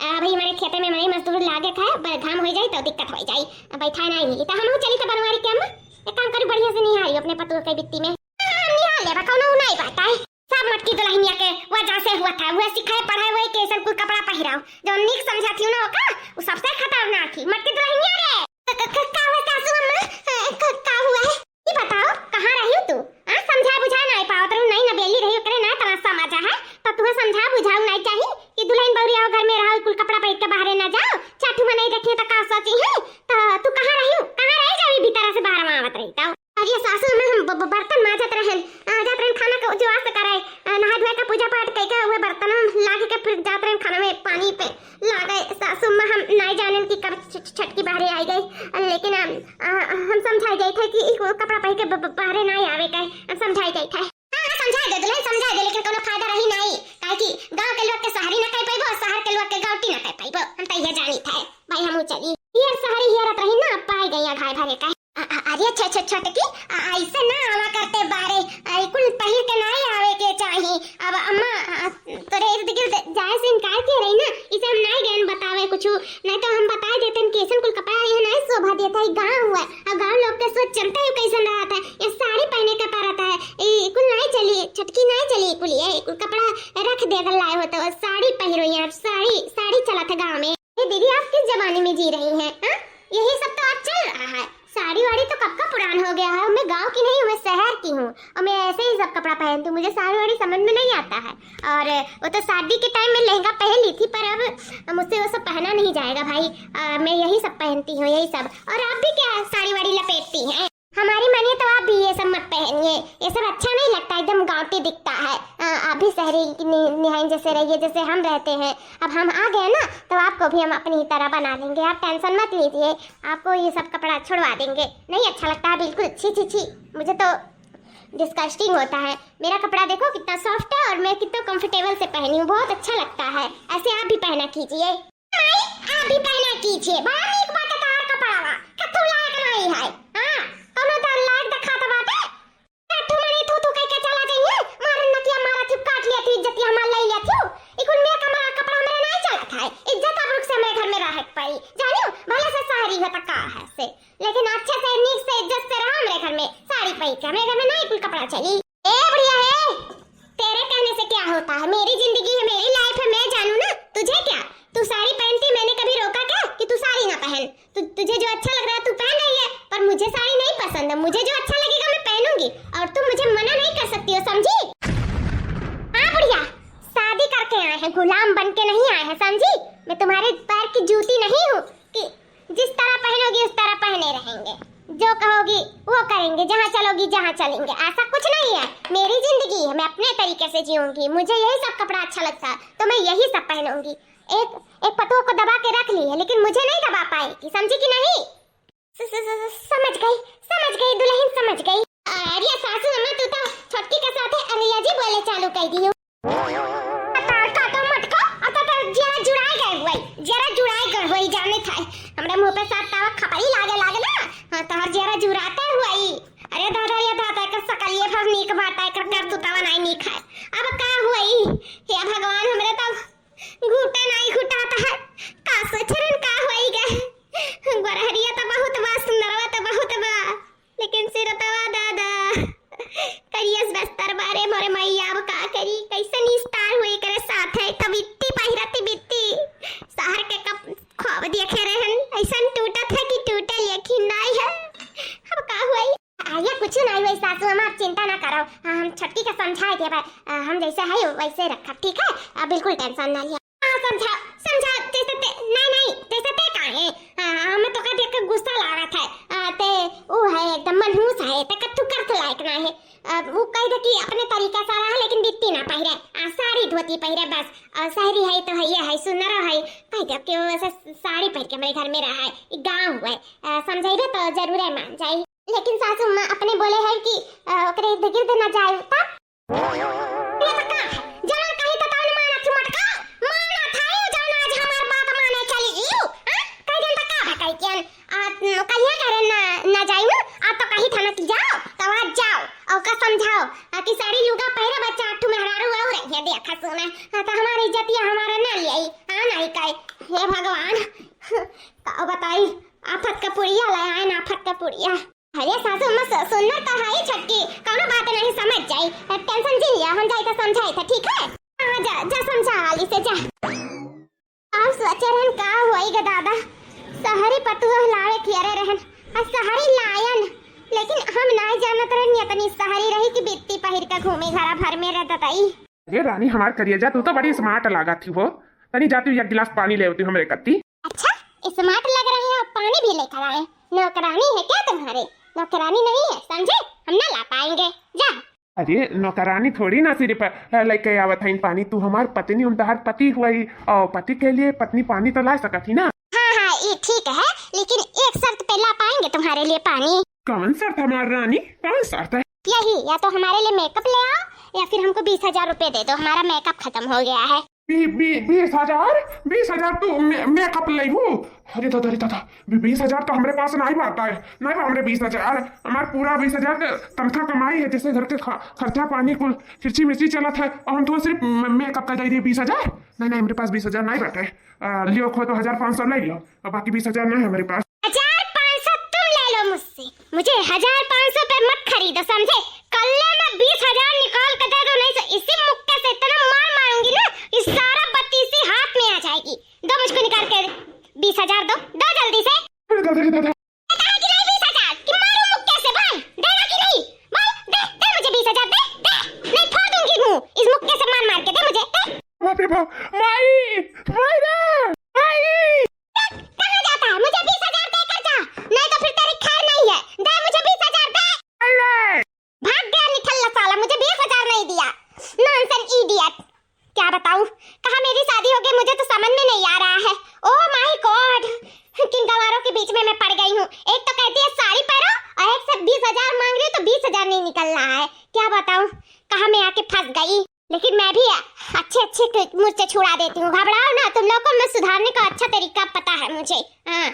आ, भाई हमारे खेते में मरे मजदूर लागे खाए, ब-, घाम हो जाई तो दिक्कत हो जाई, बैठा नहीं मिली। तो हम चली था बनवारी के अम्मा, एक काम करी, बढ़िया से निहारी अपने पतुआ के बित्ती में। हाँ, निहार लेबा, कौनो नहीं बात है। सब मटकी दुल्हनिया के वजह से हुआ था। वह सिखाए पढ़ाए, वही के ऐसन कुल कपड़ा पहिराओ। जो नीक समझा थी ना ओका, वो सबसे खतरनाक थी। मटकी दुल्हनिया रे। क-, क-, क-, का हुआ सासू अम्मा? अ, क-, का हुआ है? ये बताओ, कहाँ रही तू? हाँ, समझा बुझा नहीं पावत रहू, नहीं नबेली रही, ओकरे ना तमाशा मजा है। तो तुम्हें समझा बुझाऊ नहीं चाहिए कि दुल्हन बौरी आओ घर में रहो, कुल कपड़ा पहिर के बाहरे ना जाओ, चाटू में नहीं देखिए तो का सोची है? तो तू कहाँ रही? कहाँ रही जब ये भीतर से बाहर में आवत रही तो? अरे सासू, हमें हम ब-, ब-, बर्तन माजत रहन, आ, जात रहन खाना के जो आस करे, आ, नहा धोए का पूजा पाठ कई के हुए बर्तन में लाग के फिर जात रहन खाना में पानी पे लागे। सासू माँ हम नहीं जानन कि कब छ-, छ-, छटकी बाहरे आई गई, लेकिन हम, आ, हम समझाई गई थे कि ई कपड़ा पहन के ब-, ब-, बाहरे नहीं आवे के, हम समझाई गई थे। हाँ, हाँ, समझाई दे दुल्हन, समझाई दे, लेकिन कोनो फायदा रही नहीं, काहे कि गाँव के लोग के सहरी ना कह पाइबो, शहर के लोग के गौटी ना कह पाइबो, हम तो ये जानी थे। भाई हम चली, ये सहरी ये रत रही ना, पाई गई घाय भरे का। अ-, अ-, अरे छ-, छ-, छोटकी, अ-, ऐसे ना आवा करते बारे, अ, कुल पहिर के नाई आवे के चाही। अब अम्मा, अ, तोरे इर्द गिर्द जाए से इनकार किए रही ना, इसे हम नाई गए बतावे कुछ, नहीं तो हम बता देते कि ऐसन कुल कपड़ा ये नहीं शोभा देता है, गाँव हुआ, अब गाँव लोग के सोच चलता है कैसन रहता है, ये साड़ी पहने के पड़ता है, ये कुल नहीं चली, छोटकी नहीं चली कुल, ये कुल कपड़ा रख दे अगर लाए हो तो, साड़ी पहिरो यहाँ, साड़ी, साड़ी चलत है गाँव में। ये दीदी, आप किस जमाने में जी रही हैं, हाँ? यही सब तो आज चल रहा है। साड़ी वाड़ी तो कब का पुरान हो गया है। मैं गांव की नहीं हूँ, मैं शहर की हूँ और मैं ऐसे ही सब कपड़ा पहनती हूँ। मुझे साड़ी वाड़ी समझ में नहीं आता है। और वो तो शादी के टाइम में लहंगा पहन ली थी, पर अब मुझसे वो सब पहना नहीं जाएगा भाई। अ, मैं यही सब पहनती हूँ, यही सब। और आप भी क्या साड़ी वाड़ी लपेटती हैं? हमारी मानिए तो आप भी ये सब मत पहनिए, ये सब अच्छा नहीं लगता, एकदम गांवटी दिखता है। अ, आप भी शहरी नि-, निहाइन जैसे रहिए जैसे हम रहते हैं। अब हम आ गए ना, तो आपको भी हम अपनी तरह बना लेंगे, आप tension मत लीजिए, आपको ये सब कपड़ा छुड़वा देंगे। नहीं अच्छा लगता है बिल्कुल, छी छी छी, मुझे तो disgusting होता है। मेरा कपड़ा देखो कितना soft है और मैं कितना comfortable से पहनी हूँ, बहुत अच्छा लगता है। ऐसे आप भी पहना कीजिए। माई, आप भी पहना कीजिए, बड़ा नीक बाटे तोहार कपड़वा, कत्थू लायक नहीं है। हाँ, कौनो दान लायक दिखात बाटे? कत्थू मने थू थू कह के चला जाइए, मारन नकिया मारा थी, काट लिया थी, इज्जतिया हमार ले लिया थी। ई कुल मेरा कमरा कपड़ा हमरे नहीं चलत है, इज्जत आबरू से हमरे घर में रहे के पड़ी। जानियो, भले से शहरी है त का है से, लेकिन अच्छे से, नीक से, इज्जत से रहा हमरे घर में। साड़ी पहन के हमरे घर में नहीं कुल कपड़ा चली। ए बुढ़िया हे, तेरे कहने से क्या होता है? मेरी जिंदगी है, मेरी life है, मैं जानू ना, तुझे क्या? तू साड़ी पहनती, मैंने कभी रोका क्या कि तू साड़ी ना पहन? तु-, तुझे जो अच्छा लग रहा है तू पहन रही है, पर मुझे साड़ी नहीं पसंद है। मुझे जो अच्छा लगेगा मैं पहनूंगी, और तुम मुझे मना नहीं कर सकती हो, समझी? हाँ बुढ़िया, शादी करके आए हैं, गुलाम बन के नहीं आए हैं, समझी? मैं तुम्हारे पैर की जूती नहीं हूँ कि जिस तरह पहनोगी उस तरह पहने रहेंगे, जो कहोगी वो करेंगे, जहाँ चलोगी जहाँ चलेंगे, ऐसा कुछ नहीं है। मेरी जिंदगी है, मैं अपने तरीके से जीऊंगी। मुझे यही सब कपड़ा अच्छा लगता है तो मैं यही सब पहनूंगी। एक एक पतोह को दबा के रख ली है, लेकिन मुझे नहीं दबा पाएगी, समझी कि नहीं? स-, स-, स-, समझ गई, समझ गई दुल्हन, समझ गई। अरे सासू अम्मा, तू तो छोटकी के साथे अंग्रेजी बोले चालू कर दी हो। तार काटो मटको, अब तो तार जियरा जुड़ाए गए हुए, जियरा जुड़ाए गए हुए, जाने था। हमरे मुंह पे सात तावा खपरी लागे लागे ना, हाँ, तार जियरा जुड़ाते हुए। अरे दादा, ये दादा, एकर सकलिए भर नीक बाटा, एकर करतूतवा नहीं नीक है। अब का हुई? हे भगवान, हमरे तो घूटे नहीं घुटाता है। का सोचरन का होई गए? गोरहरिया तो बहुत बा, सुंदरवा तो बहुत बा, लेकिन सिरतवा दादा, करियस बस्तर बारे मोरे मैया, अब का करी? कैसे निस्तार हुई करे साथ है, तब इत्ती पहिरती बित्ती। शहर के कप-, ख्वाब देखे रहन, ऐसन टूटत है कि टूटे लेकिन नहीं है। अब का हुई? आ, ये कुछ नहीं हुई सासू अम्मा, आप चिंता ना करो। हाँ, हम छोटकी के समझाए देबे। आ, हम जैसे है वैसे रखब, ठीक है? आ, बिल्कुल tension ना लिया। हाँ, समझा, समझा, जैसे ते, नहीं, नहीं, जैसे ते काहे? आ, हमें तो का देख के गुस्सा लागत है। आ, ते, ऊ है एकदम मनहूस है, ते कत्थू करत लायक ना है। आ, वो कह दे कि अपने तरीका से रहा, लेकिन बित्ती ना पहिरे, आ, साड़ी धोती पहिरे बस। और शहरी है तो है, ये है, सुंदर है, कह दे कि वो ऐसे साड़ी पहन के हमारे घर में रहा है, ये गाँव है। आ, समझाइबे तो जरूर है मान जाई। लेकिन सासू माँ अपने बोले है कि, अ, ओकरे इर्द गिर्द न जाए, तब? ये तो का है? जवन कही तो तवन मानत ही मटका, मानत है, जवन आज हमार बात माने चली गई, हाँ? कह दिन तो का है कही कियन? आ, कहिए करे न, न जाई न, आ तो कही था ना कि जाओ, तो आज जाओ, और का समझाओ, आ, कि साड़ी लुगा पहिरे बच्चा, आठू मेहरारू और ये देखा सुना, हाँ, तो हमारी इज्जतिया हमारे ना लियाई, हाँ, नहीं कहे, हे भगवान, का बताई, आफत का पुड़िया ले आए ना, आफत का पुड़िया। अरे सासू अम्मा, सु-, सुनना तो है छोटकी, कौनो बात नहीं, समझ जाई। अब tension जिन लिया, हम जाई तो समझाई थे, ठीक है? हाँ, जा, जा समझा हाली से, जा। अब सोचे रहन का होई गे दादा, शहरी पतुआ लावे कियरे रहन, आ शहरी लायन, लेकिन हम नहीं जानत रहन इतनी शहरी रही कि बित्ती पहिर के घूमे घरा भर में रहत हई। अरे रानी, हमार करियजा, तू तो बड़ी smart लागत ही हो। तनी जाती हुई एक गिलास पानी ले होती हमरे कत्ती। अच्छा, smart लग रहे हो, पानी भी लेकर आए। नौकरानी है क्या तुम्हारे? नौकरानी नहीं है, समझे? हम ना ला पाएंगे, जा। अरे, नौकरानी थोड़ी ना सिर्फ, अ, लेके आवत हईन पानी। तू हमार पत्नी, हम तहार पति हुई, और पति के लिए पत्नी पानी तो ला सकत ही ना। हाँ, हाँ, ये ठीक है, लेकिन एक शर्त पे ला पाएंगे तुम्हारे लिए पानी। कौन शर्त हमार रानी, कौन शर्त है? यही, या तो हमारे लिए makeup ले आओ, या फिर हमको बीस हजार रुपए दे दो, हमारा makeup खत्म हो गया है। बी-, बी-, बीस हजार? बीस हजार तू मे-, makeup लेबू? अरे दादा, अरे दादा, बी-, बीस हजार तो हमरे पास नहीं बाटा है, नहीं बा हमरे बीस हजार। हमार पूरा बीस हजार के तनखा कमाई है, जैसे घर के ख-, खर्चा पानी कुल खिरची मिर्ची चलत है, और हम तो सिर्फ मे-, makeup का दे दिए बीस हजार। नहीं, नहीं, हमरे पास बीस हजार नहीं बाटे। आ, लियो खो तो हजार पाँच सौ ले लो, और बाकी बीस हजार नहीं है हमारे पास। हजार पाँच सौ तुम ले लो मुझसे, मुझे हजार पाँच सौ पे मत खरीदो, समझे? कल्ले मैं बीस हजार निकाल के दे दो, नहीं तो इसी मुक्के से इतना मार मारूंगी ना कि सारा बत्तीसी हाथ में आ जाएगी। दो मुझको निकाल के बीस हजार, दो, दो जल्दी से। अरे दादा रे दादा। देता है कि नहीं बीस हजार? कि मारूं मुक्के से, बोल, देगा कि नहीं? बोल, दे, दे मुझे बीस हजार, दे, दे, नहीं फोड़ दूंगी मुंह, इस मुक्के से मार मार के, दे मुझे, दे। बाप रे बाप, माई, माई रे, माई। कहाँ जाता है? मुझे बीस हजार देकर जा, नहीं तो फिर तेरी खैर नहीं है। दे मुझे बीस हजार, मारने का अच्छा तरीका पता है मुझे। हाँ,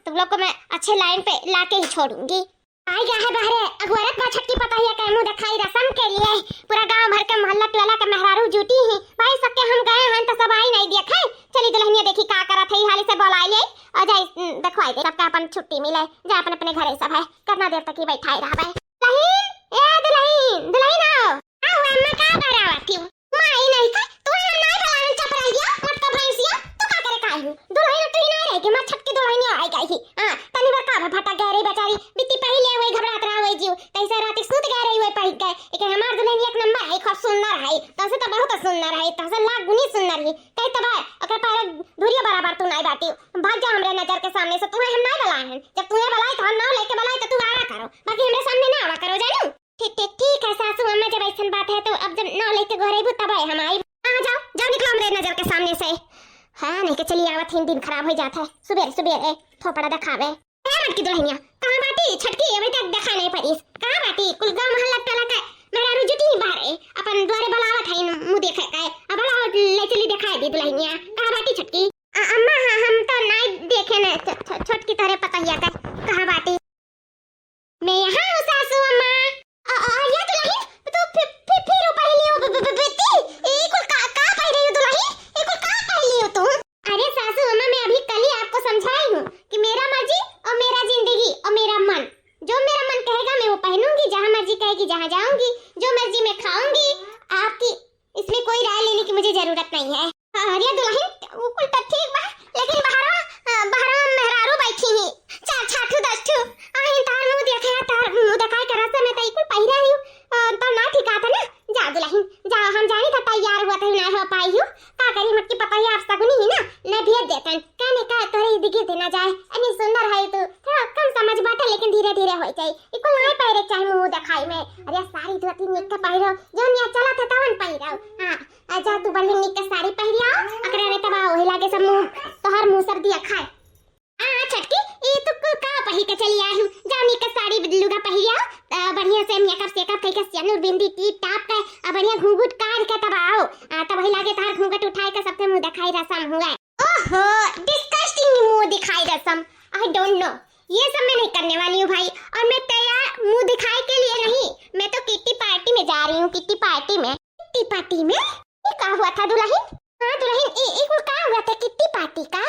तुम लोग को मैं अच्छे लाइन पे लाके ही छोड़ूंगी। आई गा है बहरे, अगुअरत बा छोटकी पतोहिया के मुँह देखाई रसम के लिए। पूरा गांव भर के मोहल्ला टोला के मेहरारू जुटी ही। भाई सबके हम गए हैं तो सब आई नहीं देखे। चली दुल्हनिया देखी का करत है, हाली से बोलाई ले और जाई, उम, देखवाई दे सबका अपन छुट्टी मिले, जा अपन अपने घरे सब है। कितना देर तक ही बैठा ही रहबे? दुल्हन, ए दुल्हन, दुल्हन आओ। आओ अम्मा, का करावत हो? माई नहीं थे, तू हम नहीं बोलावन, चपराइया, मटका भैंसिया, तू का करे काहे हूँ? दुल्हन तू ही नहीं रह गई, मार छोटकी दुल्हनिया आई गई ही। हाँ, तनी बार का भटक गए रही बेचारी, बित्ती पहले वही घबरात रहा वही जीव, तैसे रात सूत गए रही वही पहक गए। एक हमार दुल्हन एक नंबर है, खूब सुंदर है, तसे तो बहुत सुंदर है, तसे लाख गुनी सुंदर है। कही तब है, ओकर पैर धुरिया बराबर तू नहीं बाटी, भाग जा हमरे नजर के सामने से, तुम्हें हम नहीं बुलाए हैं। जब तुम्हें बुलाए तो हम नाव लेके बुलाए तो तू आवा करो, बाकी हमरे सामने ना आवा करो, जानू? ठीक, ठीक, ठीक है सासू अम्मा, जब ऐसन बात है तो अब जब नाव लेके गोहरेबू तब है हम आई। हाँ, जाओ, जाओ, निकलो हमरे नजर के सामने से। हाँ, नहीं के चली आवत ही, दिन खराब हो जात है। सुबेरे, सुबेरे थोपड़ा दिखावे। ए मटकी दुल्हनिया, कहाँ बाटी छोटकी? अभी तक देखा नहीं पड़ीस। कहाँ बाटी? कुल गांव मोहल्ला टोला का मेहरारू जुटी ही बाहर है, अपन द्वारे बुलावत है, मुँह देखे का। अब बुलाओ, ले चली दिखाई दी दुल्हनिया। कहाँ बाटी छोटकी? अ-, अम्मा, हाँ, हम तो नहीं देखे न छ-, छ-, छोटकी तोहरे पतोहिया का। कहाँ बाटी? मैं यहाँ हूँ सासू अम्मा। अ-, अ-, अरे दुल्हन, तू फि-, फि-, फिर ऊ पहली हो ब-, ब-, ब-, बित्ती? ई कुल का, का पहली हो दुल्हन? ई कुल का पहली हो तू? अरे सासू अम्मा, मैं अभी कल ही आपको समझाई हूँ कि मेरा मर्जी और मेरा जिंदगी और मेरा मन, जो मेरा मन कहेगा मैं वो पहनूंगी, जहाँ मर्जी कहेगी जहाँ जाऊंगी, जो मर्जी मैं खाऊंगी, आपकी इसमें कोई राय लेने की मुझे जरूरत नहीं है। अरे दुल्हन, ऊ कुल तो ठीक बा, लेकिन बहरवा, अ, बहरवा मेहरारू बैठी ही, चार छाठू दस ठू, आई तार मुँह देखे, तार मुँह देखाए के रस्ते में तो ई कुल पहिरा ही, अ, तो ना ठीक आता ना। जा दुल्हन, जा, हम जानी था तैयार हुआ था, ना हो पाई हूँ, का करी, मटकी पतोहिया आप सगुनी ही ना, न भेज देतन, कहने का तोरे इर्द गिर्द ना जाए, अरे सुंदर है तू, थोड़ा कम समझ बाटे, लेकिन धीरे धीरे हो जाए, ई कुल नहीं पहिरे चाहे मुँह देखाई में। अरे साड़ी धोती निक के पहिरो, जौन यहाँ चला था तवन पहिरो। हाँ, आ जा तू बढ़िया निक के साड़ी पहिरिया, अकरे रे तबा वही लागे सब मुँह, तोहर मुँह सब दिया खाए। हाँ, हाँ, छोटकी, ई तू कुल का पहिर के चली आई हूँ? जाओ निक के साड़ी लुगा पहिरिया, आ, बढ़िया से मेकअप सेकअप कइके सेनुर बिंदी टीप टाप के, आ, बढ़िया घूंघट काढ़ के तब आओ। आ, तब वही लागे तार घूंघट उठाए के सबके मुँह देखाई रसम हुए। ओहो, disgusting मुँह दिखाई रसम। I don't know, ये सब मैं नहीं करने वाली हूँ भाई। और मैं तैयार मुँह दिखाई के लिए नहीं, मैं तो किट्टी पार्टी में जा रही हूँ, किट्टी पार्टी में। किट्टी पार्टी में? ये का हुआ था दुल्हन? हाँ दुल्हन, ये, ये कुल का हुआ था किट्टी पार्टी का?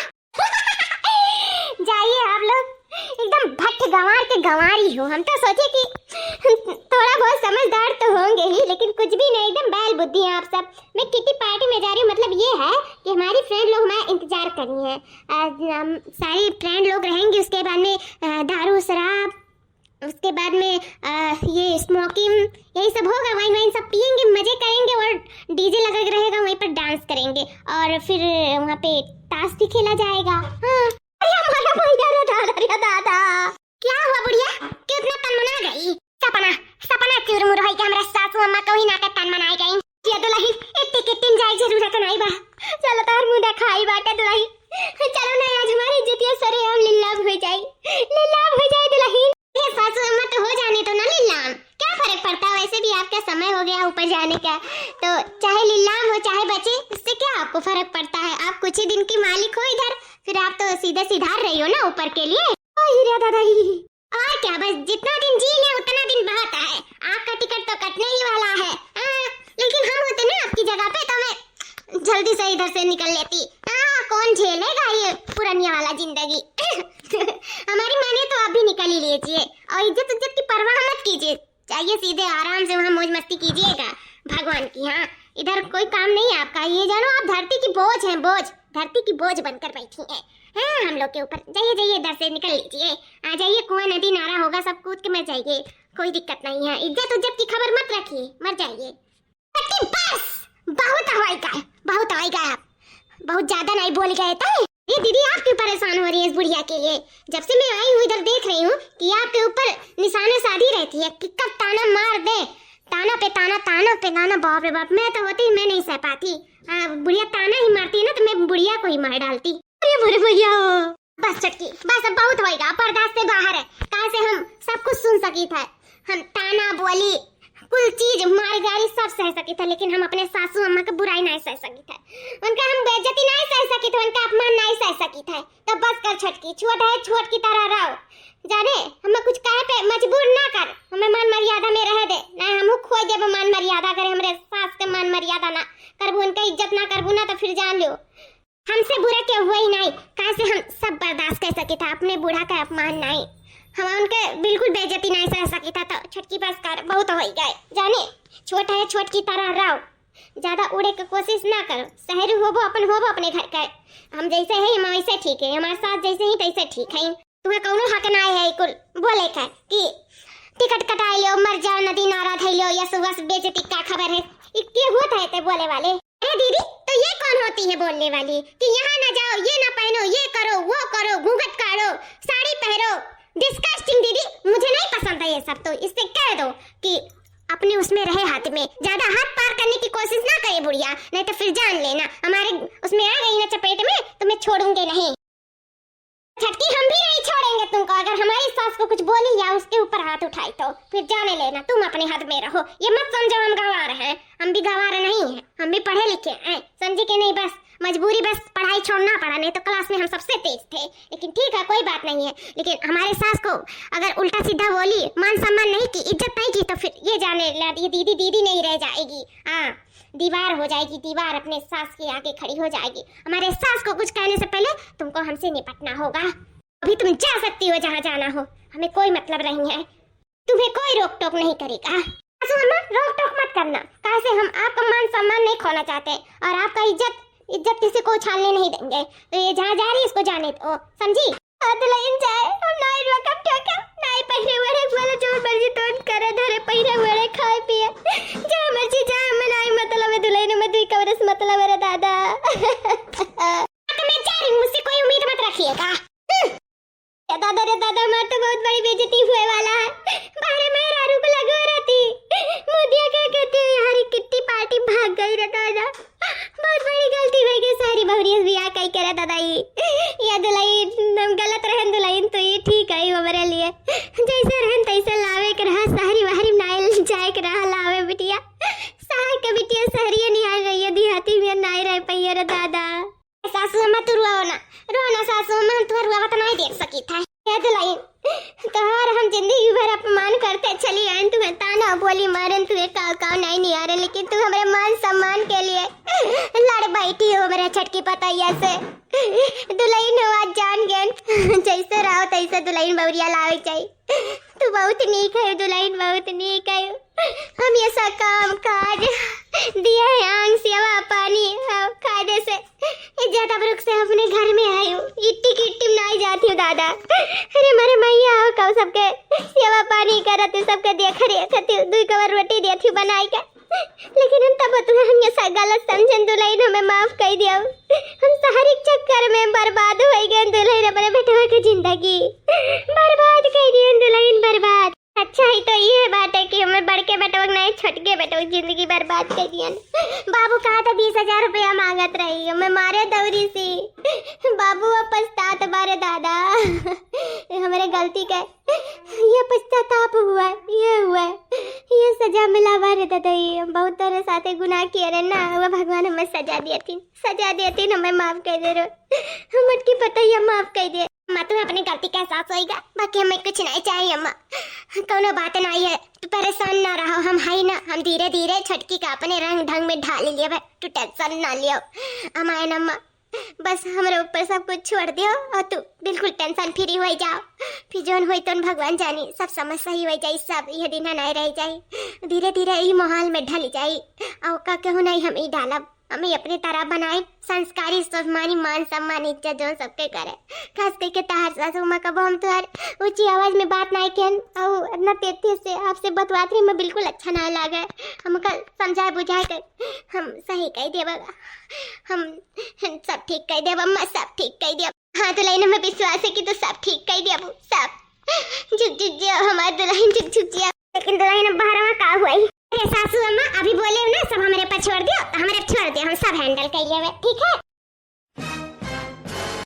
जाइए आप लोग, एकदम भट्ट गंवार के गंवार ही हो। हम तो सोचे कि थोड़ा बहुत समझदार तो होंगे ही, लेकिन कुछ भी नहीं, एकदम बैल बुद्धि हैं आप सब। मैं किट्टी पार्टी में जा रही हूँ, मतलब ये है कि हमारी फ्रेंड लोग हमारा इंतजार कर रही हैं। आ, हम सारी फ्रेंड लोग रहेंगे, उसके बाद में, आ, दारू शराब, उसके बाद में, आ, ये स्मोकिंग, यही सब होगा, वाइन वाइन सब पियेंगे, मजे करेंगे और डीजे लगा के रहेगा, वहीं पर डांस करेंगे और फिर वहाँ पे ताश भी खेला जाएगा। हाँ। अरे हमारा भैया रे दादा, रे दादा। क्या हुआ बुढ़िया, क्यों इतना तनमना गई? सपना, सपना चुरमुर होई कि हमरा सासू अम्मा को ही ना के तनमनाई गई। ये दुल्हन, इतनी किट्टी में जाए जरूरत नहीं बा। चलो तोहर मुँह देखाई बाटे दुल्हन। चलो ना, आज हमारी इज्जतिया सरेआम नीलाम हो जाई, नीलाम हो जाई दुल्हन। ये सासू अम्मा तो हो जाने दो ना नीलाम, क्या फर्क पड़ता है, वैसे भी आपका समय हो गया ऊपर जाने का, तो चाहे नीलाम हो चाहे बचे, इससे क्या आपको फर्क पड़ता है? आप कुछ ही दिन की मालिक हो इधर, फिर आप तो सीधे सिधार रही हो ना ऊपर के लिए। ओ हीरा दादा ही। और क्या, बस जितना दिन जी लें उतना दिन बहुत है। आपका टिकट तो कटने ही वाला है। हाँ, लेकिन हम होते ना आपकी जगह पे तो मैं जल्दी से इधर से निकल लेती। हाँ, कौन झेलेगा ये पुरनिया वाला जिंदगी? हमारी माने तो अभी निकल ही लीजिए और इज्जत उज्जत की परवाह मत कीजिए। जाइए सीधे आराम से वहाँ मौज मस्ती कीजिएगा भगवान की। हाँ, इधर कोई काम नहीं है आपका। ये जानो आप धरती की बोझ हैं, बोझ, धरती की बोझ बनकर बैठी हैं। हाँ, हम लोग के ऊपर। जाइए, जाइए, इधर से निकल लीजिए। आ जाइए, कुआं नदी नारा होगा, सब कूद के मर जाइए, कोई दिक्कत नहीं है। इज्जत उज्जत की खबर मत रखिए, मर जाइए। बेटी बस, बहुत होइगा, बहुत होइगा, आप बहुत ज्यादा नहीं बोल गए थे। ये दीदी, आप क्यों परेशान हो रही है इस बुढ़िया के लिए? जब से मैं आई हूँ इधर देख रही हूँ कि आपके ऊपर निशाना साधी रहती है कि कब ताना मार दे, ताना पे ताना, ताना पे ताना। बाप रे बाप, मैं तो होती, मैं नहीं सह पाती। हाँ, बुढ़िया ताना ही मारती है ना, तो मैं बुढ़िया को ही मार डालती। अरे बुरे भैया, बस छोटकी, बस अब बहुत होइगा, बर्दाश्त से बाहर है। काहे से हम सब कुछ सुन सकी था, हम ताना बोली, कुल चीज मार गारी सब सह सकित है, लेकिन हम अपने सासू अम्मा के बुराई नाहीं सह सकित है, उनका हम बेइज्जती नाहीं सह सकित है, उनका अपमान नाहीं सह सकित है। तो बस कर छोटकी, छोट है, छोट की तरह रहो। जाने, हमें कुछ कहे पे मजबूर ना कर, हमें मान मर्यादा में रहे दे, नाहीं हमहू खोई देबो मान मर्यादा। अगर हमरे सास के मान मर्यादा ना करबू, उनके इज्जत ना करबू ना, तो फिर जान लियो, हमसे बुरा केहू होई नाहीं, काहे से हम सब बर्दाश्त कर सकित है, अपने बूढ़ा का अपमान नाहीं, हम उनके बिल्कुल बेइज्जती नाहीं सह सकित है। तो छोटकी बस कर, बहुत होई गए, जाने, छोट है, छोट की तरह रहो, ज्यादा उड़े के कोशिश ना करो, शहरी होबो, अपन होबो अपने घर का। हम जैसे है, हम वैसे ठीक है, हमारे सास जैसे ही तैसे ठीक है। तुम्हें कौनो हक ना है कुल बोले का कि टिकट कटाई लियो, मर जाओ, नदी नारा धई लियो, या सुबह से बेइज्जती का खबर है, ये के होत है ते बोले वाले? अरे दीदी, तो ये कौन होती है बोलने वाली कि यहाँ ना जाओ, ये ना पहनो, ये करो, वो करो, घूंघट काढ़ो, साड़ी पहनो? Disgusting दीदी, मुझे नहीं पसंद है ये सब। तो इससे कह दो कि अपने उसमें रहे हाथ में, ज्यादा हद पार करने की कोशिश ना करे बुढ़िया, नहीं तो फिर जान लेना, हमारे उसमें आ गई ना चपेट में तो मैं छोड़ूंगी नहीं। छटकी, हम भी नहीं छोड़ेंगे तुमको, अगर हमारी सास को कुछ बोली या उसके ऊपर हाथ उठाई तो फिर जाने लेना, तुम अपने हद में रहो। ये मत समझो हम गंवार हैं, हम भी गंवार नहीं हैं, हम भी पढ़े लिखे हैं, समझी कि नहीं? बस मजबूरी, बस पढ़ाई छोड़ना पड़ा, नहीं तो class में हम सबसे तेज थे। लेकिन ठीक है, कोई बात नहीं है, लेकिन हमारे सास को अगर उल्टा सीधा बोली, मान सम्मान नहीं की, इज्जत नहीं की, तो फिर ये जाने ला, ये दीदी दीदी नहीं रह जाएगी। हाँ, दीवार हो जाएगी, दीवार अपने सास के आगे खड़ी हो जाएगी। हमारे सास को कुछ कहने से पहले तुमको हमसे निपटना होगा। अभी तुम जा सकती हो जहाँ जाना हो, हमें कोई मतलब नहीं है, तुम्हें कोई रोक टोक नहीं करेगा। सासू अम्मा, रोक टोक मत करना, काहे से हम आपका मान सम्मान नहीं खोना चाहते और आपका इज्जत, इज्जत किसी को उछालने नहीं देंगे। तो ये जहाँ जा रही है, इसको जाने दो, समझी? हाँ, दुल्हन जाए, हम नाई रोकब टोकब, नाई पहिरे ओढ़े वाला जो मर्जी तोन करे, धरे पहिरे ओढ़े, खाए पिए, जहाँ मर्जी जाए, हमें नाई मतलब है दुल्हन, हमें दुई कमरे से मतलब है रे दादा। तो मैं जा रही हूँ, मुझसे कोई उम्मीद मत रखिएगा। हम्म। ए दादा रे दादा, हमार तो बहुत बड़ी बेइज्जती हुए वाला है। बाहरे मेहरारू को लगवा रहती। मोदिया क्या कहती है, यार, ये कितनी पार्टी भाग गई रे दादा। बहुत बड़ी गलती हो गई, सारी बहुरिया बियाह कई करे दादा। ये, ये दुल्हन, हम गलत रहन दुल्हन, तो ये ठीक है हमारे लिए। जैसे रहन तैसे लावे के रहा, सारी वाहरी नाइल जाए के रहा लावे बिटिया। साहर के बिटिया सहरिये निहार रही है, देहाती में नाई रह पइया रे दादा। सासू अम्मा, तू रोओ ना, रो ना सासू अम्मा, हम तोहर रोवत नाई देख सकित है। हे दुल्हन, तोहर हम जिंदगी भर अपमान करते चली आइन, तुम्हें ताना बोली मारन, तुम्हें काव काव नाई निहारे, लेकिन तू हमरे मान सम्मान के लिए लड़ बैठी हो हमरे छटकी पतैया से। दुल्हन हो आज जान गए, जैसे रहो तैसे दुल्हन बहुरिया लावे के चाही। तू बहुत नीक है दुल्हन, बहुत नीक है। हम ये सब काम काज दिया है, आंग सेवा पानी, हाँ, कायदे से। ये ज्यादा रुख से अपने घर में आई हूँ, इट्टी की इट्टी में नाई जाती हूँ दादा। अरे मारे मैया हो, कब सबके सेवा पानी करत हूँ, सबके देख रेख हती हूँ, दुई कवर रोटी देती हूँ बनाई के। लेकिन हम तब तुम्हें हम ये सब गलत समझन दुल्हन, हमें माफ कर दियो। हम शहरी के चक्कर में बर्बाद हो गए दुल्हन, अपने बेटवा के जिंदगी बर्बाद कर दियो दुल्हन, बर्बाद। अच्छा ही तो ये बात है कि हमें बड़के बेटवा के नहीं, छोटके बेटवा की जिंदगी बर्बाद कर दिया। बाबू कहा था बीस हजार रुपया मांगत रही, हमें मारे दौरी सी। बाबू अब पछतात बारे दादा, ये हमारे गलती का, ये पश्चाताप हुआ, ये हुआ, ये सजा मिला बारे दादा। ये हम बहुत तोरे साथे गुनाह किए रहे ना, वो भगवान हमें सजा दिया थी, सजा दिया थी, हमें माफ कर दे रो, हम अटकी पतैया माफ कर दे। अम्मा, तुम्हें अपनी गलती का एहसास होइगा, बाकी हमें कुछ नहीं चाहिए अम्मा, कौनो बात नहीं है, तू परेशान ना रहो, हम है ना, हम धीरे धीरे छोटकी का अपने रंग ढंग में ढाल लेबे, तू tension ना लियो। हम आए ना अम्मा, बस हमरे ऊपर सब कुछ छोड़ दियो और तू बिल्कुल tension free हो जाओ, फिर जौन होई तौन भगवान जानी, सब समस्या सही हो जाई, सब ये दिन नहीं रह जाई, धीरे धीरे ई माहौल में ढल जाई। और का कहूँ नहीं हम ई डालब, हमें अपने तरह बनाए, संस्कारी, स्वाभिमानी, मान सम्मान, इज्जत जो सबके करे। खास करके तहार सासू माँ, कबो हम तुहार ऊंची आवाज में बात नहीं कहन, और इतना तेज तेज से आपसे बतवात रही, मैं बिल्कुल अच्छा नहीं लागे। हमका समझाए बुझाए के हम सही कह देबा, हम सब ठीक कह देबा, मैं सब ठीक कह देबा। हाँ, दुल्हन, हमें विश्वास है कि तू सब ठीक कह देबू, सब। झुक झुक जियो हमार दुल्हन, झुक झुक जियो। लेकिन दुल्हन, अब बहरवा का हुआ? अरे सासू अम्मा, अभी बोले हो ना, सब हमरे पर छोड़ दियो, तो हमरे पर छोड़ दियो, हम सब handle कर लेबे, ठीक है?